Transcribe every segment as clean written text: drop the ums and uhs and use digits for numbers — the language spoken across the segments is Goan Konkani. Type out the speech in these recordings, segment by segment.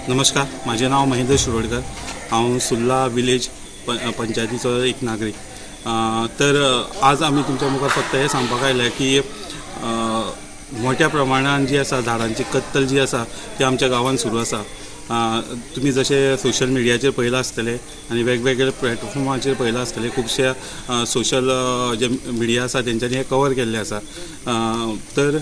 नमस्कार, माझे नाव महेंद्र शिरोडकर। हांव सुर्ला विलेज पंचायतीचो एक नागरीक। तर आज आमी तुमच्या मुखार फक्त हें सांगपाक आयले की मोठ्या प्रमाणान जी आसा झाडांची कत्तल जी आसा ती आमच्या गांवांत सुरू आसा। तुमी जशें सोशल मिडियाचेर पळयलां आसतलें आनी वेगवेगळे प्लॅटफॉर्माचेर पळयलां आसतलें, खुबशे सोशल जे मिडिया आसा तेंच्यांनी हें कवर केल्लें आसा। तर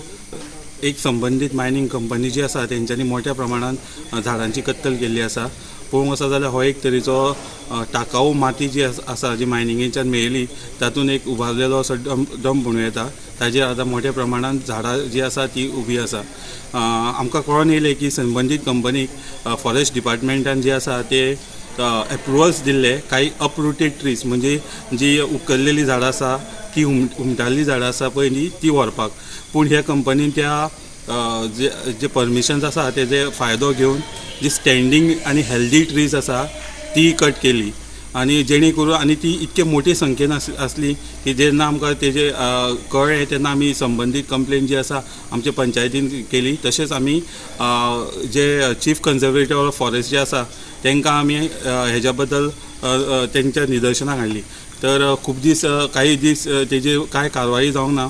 एक संबंदीत मायनींग कंपनी जी आसा तेंच्यांनी मोठ्या प्रमाणान झाडांची कत्तल केल्ली आसा। पळोवंक वचत जाल्यार हो एक तरेचो टाकाऊ माती जी आसा जी मायनिंगेच्यान मेळ्ळी तातूंत एक उबारलेलो असो डंप म्हणूं येता। ताजेर आतां मोठ्या प्रमाणान झाडां जी आसा ती उबी आसा। आमकां कळोन येयलें की संबंदीत कंपनीक फॉरेस्ट डिपार्टमेंटान जे आसा ते एप्रुवल्स दिल्ले कांय अपरुटेड ट्रीज म्हणजे जी उखल्लेली झाडां आसा ती हुमटाल्ली झाडां आसा पळय न्ही ती व्हरपाक, पूण ह्या कंपनीन त्या जे जे परमिशन्स आसा तेजे फायदो घेवन जी स्टँडींग आनी हेल्दी ट्रीज आसा ती कट केली आनी जेणे करून आनी ती इतके मोठे संख्येन आसली की जेन्ना आमकां तेजे कळ्ळें तेन्ना आमी संबंदीत कंप्लेन जी आसा आमचे पंचायतीन केली। तशेंच आमी जे चीफ कन्जर्वेटर ऑफ फॉरेस्ट जे आसा तांकां आमी हेज्या बद्दल तेंच्या निदर्शनाक हाडली। तर खूब दीस काही दीस तेजेर कांय कारवाई जावंक ना,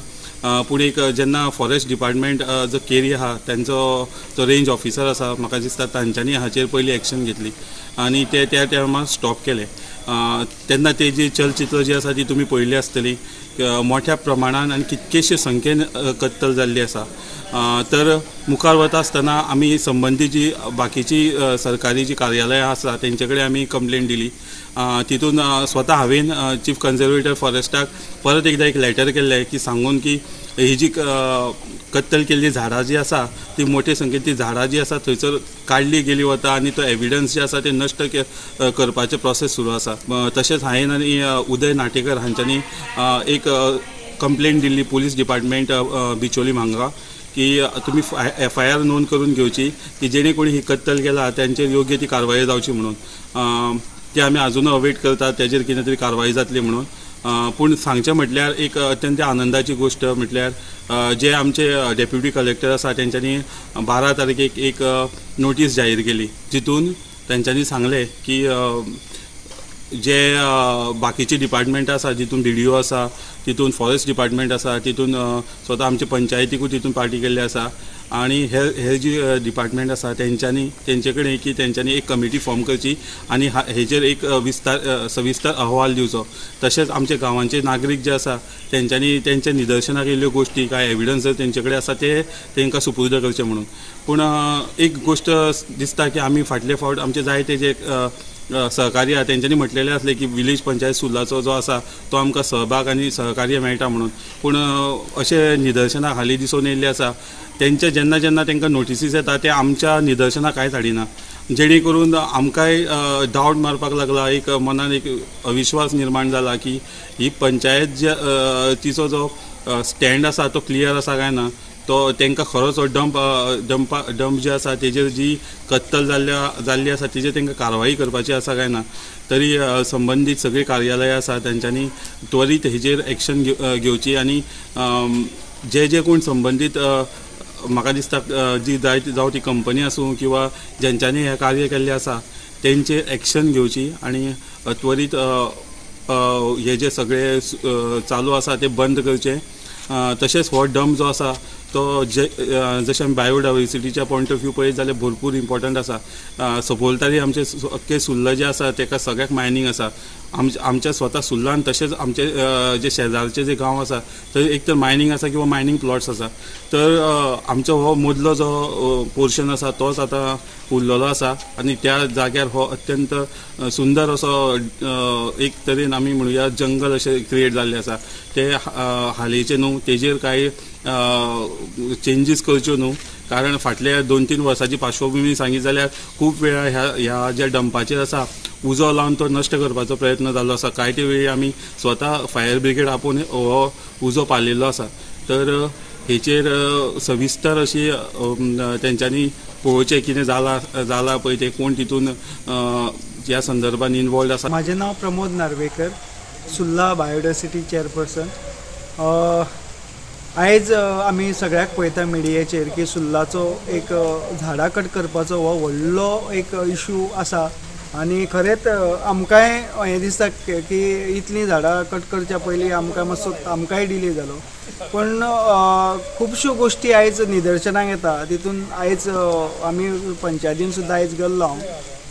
पूण एक जेन्ना फॉरेस्ट डिपार्टमेंट जो केरी आहा तेंचो जो रेंज ऑफिसर आसा म्हाका दिसता तांच्यांनी हाचेर पयली एक्शन घेतली आनी ते त्या टायमार स्टॉप केले। तेन्ना तेजी चलचित्र जी आसा ती तुमी पळयल्ली आसतली, मोठ्या प्रमाणान आनी कितकेशे संख्येन कत्तल जाल्ली आसा। तर मुखार वता आसतना आमी संबंदीत जी बाकीची सरकारी जी कार्यालयां आसा तेंचे कडेन आमी कंप्लेन दिली। तितून स्वता हांवें चीफ कन्जर्वेटर फॉरेस्टाक परत एकदां एक लेटर केल्लें की सांगून की ही जी कत्तल केल्ली झाडां जी आसा ती मोठे संख्येन ती झाडां जी आसा थंयसर काडली गेली वता आनी तो एविडन्स जे आसा ते नश्ट करपाचें प्रोसेस सुरू आसा। तशेंच हांवें आनी उदय नाटेकर हांच्यांनी एक कंप्लेन दिल्ली पुलीस डिपार्टमेंट बिचोली हांगा की तुमी एफआयआर नोंद करून घेवची की जेणे कोणी ही कत्तल केला तेंचेर योग्य ती कारवाई जावची म्हणून। ती आमी आजुनूय अवेट करतात तेजेर कितें तरी कारवाई जातली म्हणून। पूण सांगचें म्हटल्यार एक अत्यंत आनंदाची गोश्ट म्हटल्यार जे आमचे डेप्युटी कलेक्टर आसा तेंच्यांनी 12 तारखेक एक नोटीस जाहीर केली जितून तेंच्यांनी सांगलें की जे बाकीचे डिपार्टमेंट आसा जितून बीडीओ आसा, तितून फॉरेस्ट डिपार्टमेंट आसा, तितून स्वता आमचे पंचायतीकूय तितून पार्टी केल्ली आसा आनी हे हे जी डिपार्टमेंट आसा तेंच्यांनी तेंचे कडेन की तेंच्यांनी एक कमिटी फॉर्म करची आनी हेजेर एक विस्तार सविस्तर अहवाल दिवचो। तशेंच आमचे गांवांचे नागरीक जे आसा तेंच्यांनी तेंच्या निदर्शनाक येयल्ल्यो गोश्टी कांय एविडन्स जर तेंचे कडेन आसा ते तेंकां सुपूर्द करचे म्हणून। पूण एक गोश्ट दिसता की आमी फाटले फावट आमचे जायते जे सहकार्य आहा तेंच्यांनी म्हटलेलें आसलें की विलेज पंचायत सुर्लाचो जो आसा तो आमकां सहभाग आनी सहकार्य मेळटा म्हणून, पूण अशें निदर्शनाक हालीं दिसून येयल्लें आसा तेंचे जेन्ना जेन्ना तेंकां नोटिसीस येता ते आमच्या निदर्शनाक कांयच हाडिना, जेणे करून आमकांय डावट मारपाक लागला, एक मनान एक अविश्वास निर्माण जाला की ही पंचायत जे तिचो जो स्टँड आसा तो क्लियर आसा काय ना, तो तांकां खरोच हो डंप डंपा डंप जे आसा तेजेर जी कत्तल जाल्ली आसा तेजेर तांकां कारवाई करपाची आसा काय ना। तरी संबंदीत सगळीं कार्यालयां आसा तेंच्यांनी त्वरीत हेजेर एक्शन घेवची आनी जे जे कोण संबंदीत म्हाका दिसता जी जाय जावं ती कंपनी आसूं किंवा जेंच्यांनी हें कार्य केल्लें आसा तेंचेर एक्शन घेवची आनी त्वरीत हे जे सगळे चालू आसा ते बंद करचें। तशेंच हो डंप जो आसा तो जे जशें आमी बायोडायवर्सिटीच्या पॉयंट ऑफ व्यू पळयत जाल्यार भरपूर इम्पॉर्टंट आसा। सभोलतारी आमचे अख्खे सुर्ला जे आसा तेका सगळ्याक मायनींग आसा, आमच्या स्वता सुर्लान तशेंच आमचे जे शेजारचे जे गांव आसा थंय एक तर मायनींग आसा किंवा मायनींग प्लॉट्स आसा। तर आमचो हो मदलो जो पोर्शन आसा तोच आतां उरलेलो आसा आनी त्या जाग्यार हो अत्यंत सुंदर असो एक तरेन आमी म्हणुया जंगल अशें क्रिएट जाल्लें आसा। ते हालींचें न्हू तेजेर कांय चेंजीस करच्यो न्हू, कारण फाटल्या 2-3 वर्सांची पार्श्वभूमी सांगीत जाल्यार खूब वेळा ह्या ह्या ज्या डंपाचेर आसा उजो लावन तो नश्ट करपाचो प्रयत्न जाल्लो आसा। कांय ते वेळी आमी स्वता फायर ब्रिगेड आपोवन हो उजो पालयल्लो आसा। तर हेचेर सविस्तर अशी तेंच्यांनी पळोवचें कितें जालां पळय तें कोण तितून ह्या संदर्भान इनवॉल्ड आसा। म्हाजें नांव प्रमोद नार्वेकर, सुर्ला बायोडायवर्सिटी चेअरपर्सन। आयज आमी सगळ्याक पळयता मिडियाचेर की सुर्लाचो एक झाडां कट करपाचो हो व्हडलो एक इशू आसा आनी खरेंच आमकांय हें दिसता की इतलीं झाडां कट करच्या पयलीं आमकां मातसो आमकांय डिले जालो, पूण खुबश्यो गोश्टी आयज निदर्शनाक येता. तितून आयज आमी पंचायतीन सुद्दां आयज गेल्लो हांव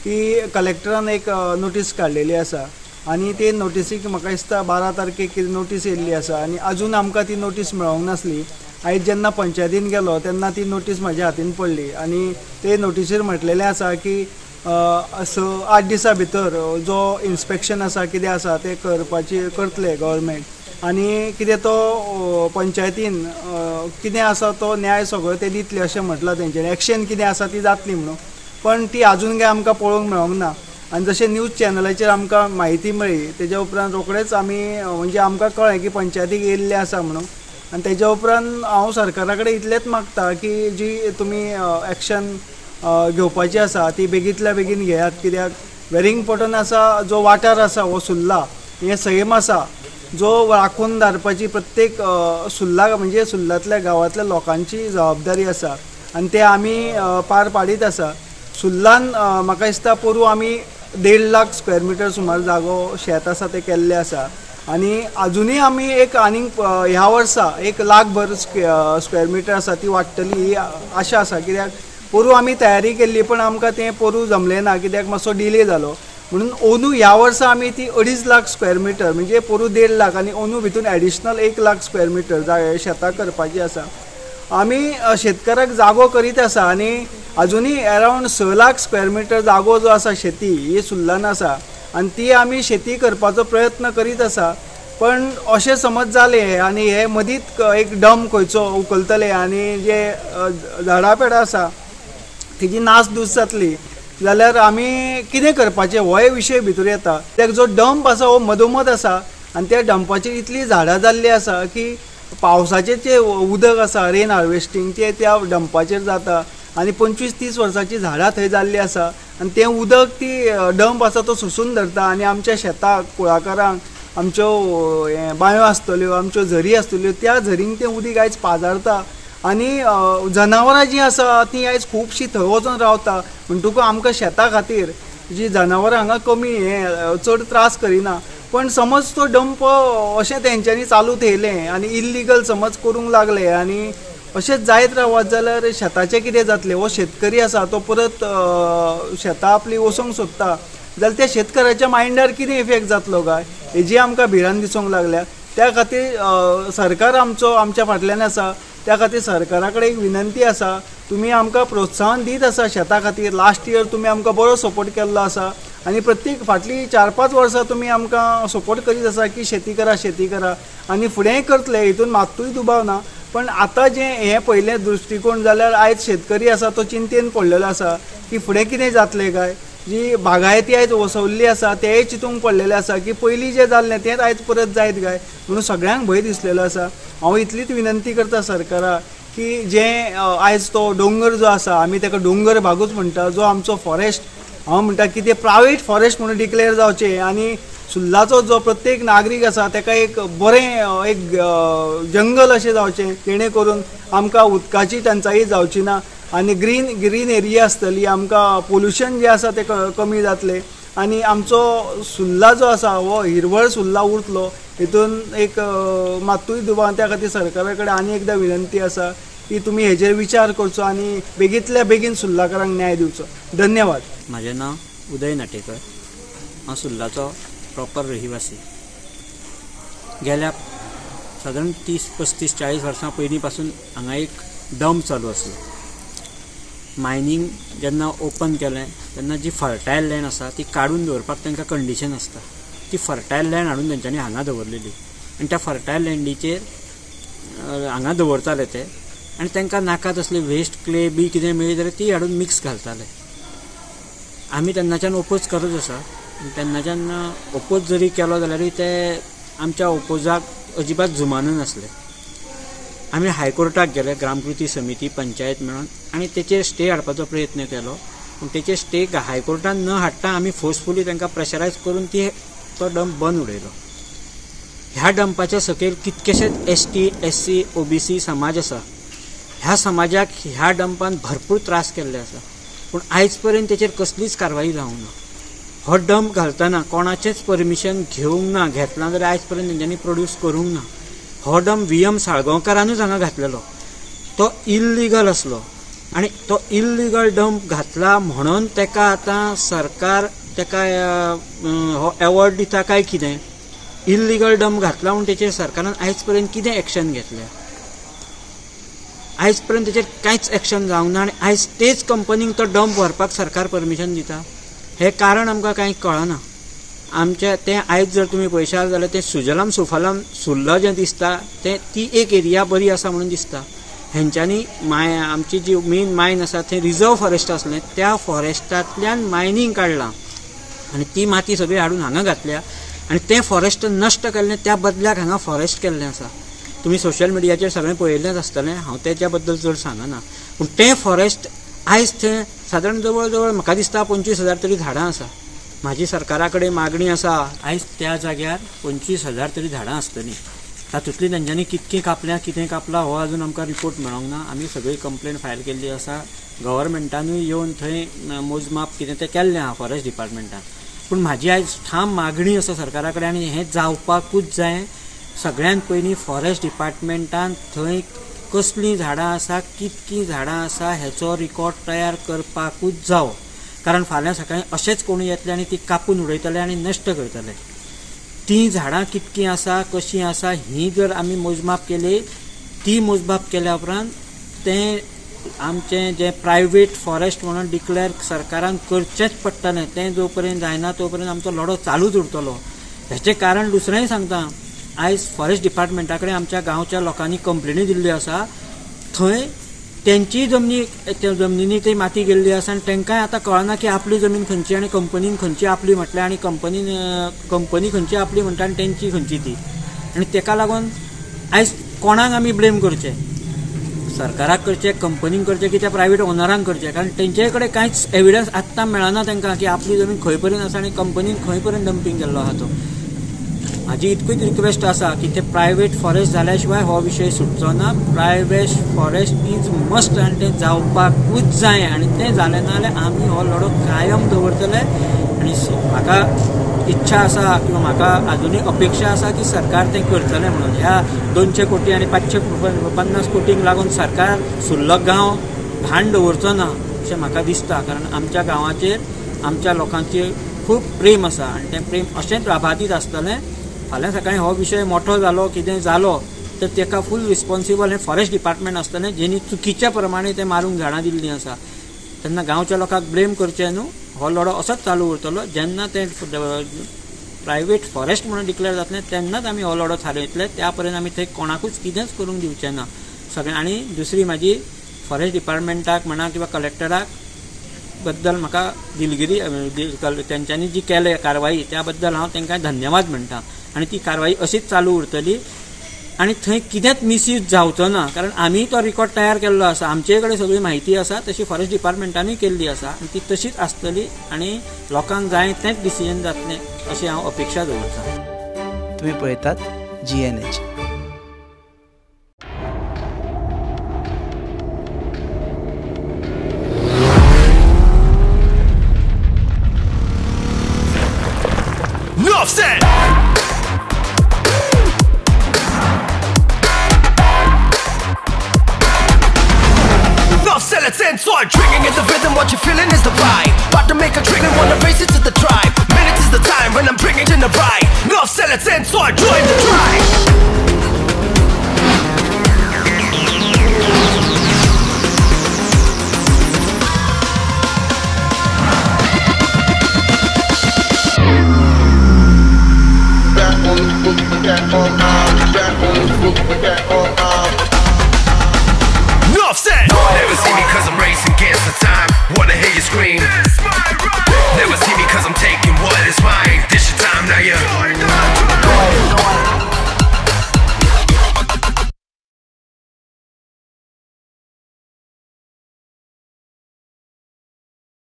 की कलेक्टरान एक नोटीस काडलेली आसा आनी ते नोटीसीक म्हाका दिसता 12 तारखेक नोटीस येयल्ली आसा आनी अजून आमकां ती नोटीस मेळोंक नासली. आयज जेन्ना पंचायतीन गेलो तेन्ना ती नोटीस म्हाज्या हातीन पडली आनी ते नोटीसीर म्हटलेलें आसा की 6-8 दिसां भितर जो इन्स्पेक्शन आसा कितें आसा तें करपाची करतले गव्हर्मेंट आनी कितें तो पंचायतीन कितें आसा तो न्याय सगळो ते दितले अशें म्हटलां तेंच्यांनी, एक्शन कितें आसा ती जातली म्हणून, पण ती आजून काय आमकां पळोवंक मेळोंक ना. आनी जशें न्यूज चॅनलाचेर आमकां म्हायती मेळ्ळी तेज्या उपरांत रोखडेच आमी म्हणजे आमकां कळ्ळें की पंचायतीक येयल्लें आसा म्हणून. आनी तेज्या उपरांत हांव सरकारा कडेन इतलेंच मागता की जी तुमी एक्शन घेवपाची आसा ती बेगींतल्या बेगीन घेयात, कित्याक वेरी इम्पोर्टंट आसा जो वाठार आसा हो सुर्ला हें सैम आसा जो राखून दवरपाची प्रत्येक सुर्ला म्हणजे सुर्लांतल्या गांवांतल्या लोकांची जबाबदारी आसा आनी ते आमी पार पाडीत आसा. सुर्लान म्हाका दिसता पोरूं आमी 1.5 लाख स्क्वेअर मिटर सुमार जागो शेत आसा तें केल्लें आसा आनी आजुनूय आमी एक आनीक ह्या वर्सा 1 लाख भर स्क्वेअर मिटर आसा ती वाडटली ही आशा आसा, कित्याक पोरूं आमी तयारी केल्ली पण आमकां तें पोरूं जमलें ना कित्याक मातसो डिले जालो म्हणून अंदू ह्या वर्सा आमी ती 2.5 लाख स्क्वेअर मिटर म्हणजे पोरूं 1.5 लाख आनी अंदू भितून एडिशनल 1 लाख स्क्वेअर मिटर शेतां करपाची आसा. आमी शेतकाराक जागो करीत आसा आनी अजुनूय अरावंड 6 लाख स्क्वेअर मिटर जागो जो आसा शेती ही सुर्लान आसा आनी ती आमी शेती करपाचो प्रयत्न करीत आसा. पण अशें समज जालें आनी हे मदींच एक डंप खंयचो उखलतले आनी जे झाडां पेडां आसा तेजी नासधूस जातली जाल्यार आमी कितें करपाचें होय विशय भितर येता. कित्याक जो डंप आसा हो मदोमद आसा आनी त्या डंपाचेर इतलीं झाडां जाल्लीं आसा की पावसाचें जें उदक आसा रेन हार्वेस्टींग तें त्या डंपाचेर जाता आनी 25-30 वर्सांचीं झाडां थंय जाल्लीं आसा आनी तें उदक ती डंप आसा तो सोसून धरता आनी आमच्या शेताक कुळागरांक आमच्यो बांयो आसतल्यो आमच्यो झरी आसतल्यो त्या झरींक तें उदीक आयज पाजारता आनी जनावरां जीं आसा तीं आयज खुबशीं थंय वचोन रावता. म्हणटकूच आमकां शेता खातीर जी जनावरां हांगा कमी हें चड त्रास करिना, पण समज तो डंप अशें तेंच्यांनी चालू थेयलें आनी इल्लिगल समज करूंक लागले आनी अशेंच जायत रावत जाल्यार शेताचें कितें जातलें? हो शेतकरी आसा तो परत शेतां आपलीं वचोंक सोदता जाल्यार त्या शेतकऱ्याच्या मायंडार कितें इफेक्ट जातलो काय हेजी आमकां भिरांत दिसूंक लागल्या. त्या खातीर सरकार आमचो आमच्या फाटल्यान आसा, त्या खातीर सरकारा कडेन एक विनंती आसा, तुमी आमकां प्रोत्साहन दीत आसा शेता खातीर. लास्ट इयर तुमी आमकां बरो सपोर्ट केल्लो आसा आनी प्रत्येक फाटलीं 4-5 वर्सां तुमी आमकां सपोर्ट करीत आसा की शेती करा शेती करा आनी फुडेंय करतले हितून मात्तूय दुबाव ना. पण आतां जें हें पयलें दृश्टिकोण जाल्यार आयज शेतकरी आसा तो चिंतेन पडलेलो आसा की फुडें कितें जातलें काय, जी बागायती आयज वसवल्ली आसा तेंय चिंतूंक पडलेलें आसा की पयलीं जें जाल्लें तेंच आयज परत जायत काय म्हणून सगळ्यांक भंय दिसलेलो आसा. हांव इतलीच विनंती करता सरकाराक की जें आयज तो दोंगर जो आसा आमी ताका दोंगर भागूच म्हणटा, जो आमचो फॉरेस्ट हांव म्हणटा की ते प्रायवेट फॉरेस्ट म्हणून डिक्लेअर जावचें आनी सुर्लाचो जो प्रत्येक नागरीक आसा ताका एक बरें एक जंगल अशें जावचें जेणे करून आमकां उदकाची टंचाई जावची ना आनी ग्रीन ग्रीन एरिया आसतली, आमकां पोल्युशन जें आसा तें कमी जातलें आनी आमचो सुर्ला जो आसा हो हिरवळ सुर्ला उरतलो हितून एक मात्तूय दुबाव. त्या खातीर सरकारा कडेन आनी एकदां विनंती आसा की तुमी हेजेर विचार करचो आनी बेगींतल्या बेगीन सुर्लाकारांक न्याय दिवचो. धन्यवाद. म्हाजें नांव उदय नाटेकर, हांव सुर्लाचो प्रॉपर रहिवासी. गेल्या सादारण 30, 35, 40 वर्सां पयलीं पासून हांगा एक डंप चालू आसलो. मायनींग जेन्ना ओपन केलें तेन्ना जी फर्टायल लँड आसा ती काडून दवरपाक तांकां कंडिशन आसता, ती फर्टायल लँड हाडून तेंच्यांनी हांगा दवरलेली आनी त्या फर्टायल लँडीचेर हांगा दवरताले ते आनी तांकां नाका तसले वेस्ट क्ले बी कितें मेळ्ळी जाल्यार ती हाडून मिक्स घालताले. आमी तेन्नाच्यान ओपोज करत आसा. तेन्नाच्यान ओपोज जरी केलो जाल्यारूय ते आमच्या ओपोजाक अजिबात जुमानून नासले. आमी हायकोर्टाक गेले, ग्रामकृती समिती पंचायत मेळून आनी तेचेर स्टे हाडपाचो प्रयत्न केलो, पूण तेचेर स्टे हायकोर्टान न हाडटा आमी फोर्सफुली तांकां प्रेशरायज करून ती तो डंप बंद उडयलो. ह्या डंपाच्या सकयल कितकेशेच ST, SC, OBC समाज आसा. ह्या समाजाक ह्या डंपान भरपूर त्रास केल्ले आसा, पूण आयज पर्यंत तेचेर कसलीच कारवाई जावंक ना. हो डंप घालतना कोणाचेंच परमिशन घेवंक ना, घेतलां जाल्यार आयज पर्यंत तेंच्यांनी प्रोड्यूस करूंक ना. हो डंप VM साळगांवकारानूच हांगा घातलेलो, तो इल्लिगल आसलो आनी तो इल्लिगल डंप घातला म्हणून तेका आतां सरकार तेका हो एवॉर्ड दिता काय कितें? इल्लिगल डंप घातला म्हूण तेचेर सरकारान आयज पर्यंत कितें एक्शन घेतलें? आयज पर्यंत तेचेर कांयच एक्शन जावंक ना आनी आयज तेच कंपनीक तो डंप व्हरपाक सरकार परमिशन दिता, हें कारण आमकां कांय कळना. आमच्या तें आयज जर तुमी पळयशात जाल्यार तें सुजलाम सुफलाम सुर्ला जें दिसता तें ती एक एरिया बरी आसा म्हणून दिसता. हेंच्यांनी आमची जी मेन मायन आसा थंय रिजर्व फॉरेस्ट आसलें, त्या फॉरेस्टांतल्यान मायनींग काडलां आनी ती माती सगळी हाडून हांगा घातल्या आनी तें फॉरेस्ट नश्ट केल्लें, त्या बदल्याक हांगा फॉरेस्ट केल्लें आसा. तुमी सोशल मिडियाचेर सगळें पळयल्लेंच आसतलें, हांव तेच्या बद्दल चड सांगना. पूण तें फॉरेस्ट आयज थंय सादारण जवळ जवळ म्हाका दिसता 25,000 तरी झाडां आसा. म्हाजी सरकारा कडेन मागणी आसा, आयज त्या जाग्यार 25,000 तरी झाडां आसतलीं. तातूंतली तेंच्यांनी कितकीं कापल्या, कितें कापलां हो अजून आमकां रिपोर्ट मेळोंक ना. आमी सगळी कंप्लेन फायल केल्ली आसा, गव्हर्मेंटानूय येवन थंय मोजमाप कितें तें केल्लें आसा फॉरेस्ट डिपार्टमेंटान. पूण म्हाजी आयज ठाम मागणी आसा सरकारा कडेन आनी हें जावपाकूच जाय. सगळ्यांत पयलीं फॉरेस्ट डिपार्टमेंटान थंय कसलीं झाडां आसा, कितकीं झाडां आसा हेचो रिकॉर्ड तयार करपाकूच जावो, कारण फाल्यां सकाळीं अशेंच कोणूय येतले आनी ती कापून उडयतले आनी नश्ट करतले. तीं झाडां कितकीं आसा, कशीं आसा ही जर आमी मोजमाप केली, ती मोजमाप केल्या उपरांत तें आमचें जें प्रायवेट फॉरेस्ट म्हणून डिक्लेर सरकारान करचेंच पडटलें. तें जो पर्यंत जायना तो पर्यंत आमचो लढो चालूच उरतलो. हेचें कारण दुसरेंय सांगता, आयज फॉरेस्ट डिपार्टमेंटा कडेन आमच्या गांवच्या लोकांनी कंप्लेनी दिल्ल्यो आसा, थंय तेंची जमनी, त्या जमनींनी ती माती गेल्ली आसा आनी तांकांय आतां कळना की आपली जमीन खंयची आनी कंपनीन खंयची आपली म्हटल्या आनी कंपनी खंयची आपली म्हणटा आनी तेंची खंयची ती. आनी तेका लागून आयज कोणाक आमी ब्लेम करचें? सरकाराक करचें, कंपनीक करचें की त्या प्रायवेट ओनरांक करचें? कारण तेंचे कडेन कांयच एविडन्स आत्तां मेळना तांकां की आपली जमीन खंय पर्यंत आसा आनी कंपनीन खंय पर्यंत डंपींग केल्लो आसा तो. म्हाजी इतकूच रिक्वेस्ट आसा की ते प्रायवेट फॉरेस्ट जाल्या शिवाय हो विशय सुटचो ना. प्रायवेट फॉरेस्ट is must आनी तें जावपाकूच जाय आनी तें जालें ना जाल्यार आमी हो लढो कायम दवरतले. आनी म्हाका इच्छा आसा किंवा म्हाका आजुनूय अपेक्षा आसा की सरकार तें करतलें म्हणून. ह्या 200 कोटी आनी 550 कोटींक लागून सरकार सुर्ला गांव घाण दवरचो ना अशें म्हाका दिसता, कारण आमच्या गांवाचेर आमच्या लोकांचेर खूब प्रेम आसा आनी तें प्रेम अशेंच अबादीत आसतलें. फाल्यां सकाळीं हो विशय मोठो जालो, कितें जालो तर तेका फूल रिस्पॉन्सिबल हें फॉरेस्ट डिपार्टमेंट आसतलें, जेणी चुकीच्या प्रमाणे तें मारूंक झाडां दिल्लीं आसा. तेन्ना गांवच्या लोकांक ब्लेम करचें न्हू, हो लढो असोच चालू उरतलो. जेन्ना तें प्रायवेट फॉरेस्ट म्हणून डिक्लेर जातलें तेन्नाच आमी हो लढो थारयतले, त्या पर्यंत आमी थंय कोणाकूच कितेंच करूंक दिवचें ना सगळें. आनी दुसरी म्हाजी फॉरेस्ट डिपार्टमेंटाक म्हणा किंवा कलेक्टराक बद्दल म्हाका दिलगिरी, तेंच्यांनी जी केल्या कारवाई त्या बद्दल हांव तांकां धन्यवाद म्हणटा आनी ती कारवाई अशीच चालू उरतली आनी थंय कितेंच मिसयूज जावचो ना, कारण आमी तो रिकॉर्ड तयार केल्लो आसा, आमचे कडेन सगळी म्हायती आसा, तशी फॉरेस्ट डिपार्टमेंटानूय केल्ली आसा आनी ती तशीच आसतली आनी लोकांक जाय तेंच डिसिजन जातलें अशी हांव अपेक्षा दवरतां. तुमी पळयतात GNH. Start drinking is the rhythm, what you're feeling is the vibe. About to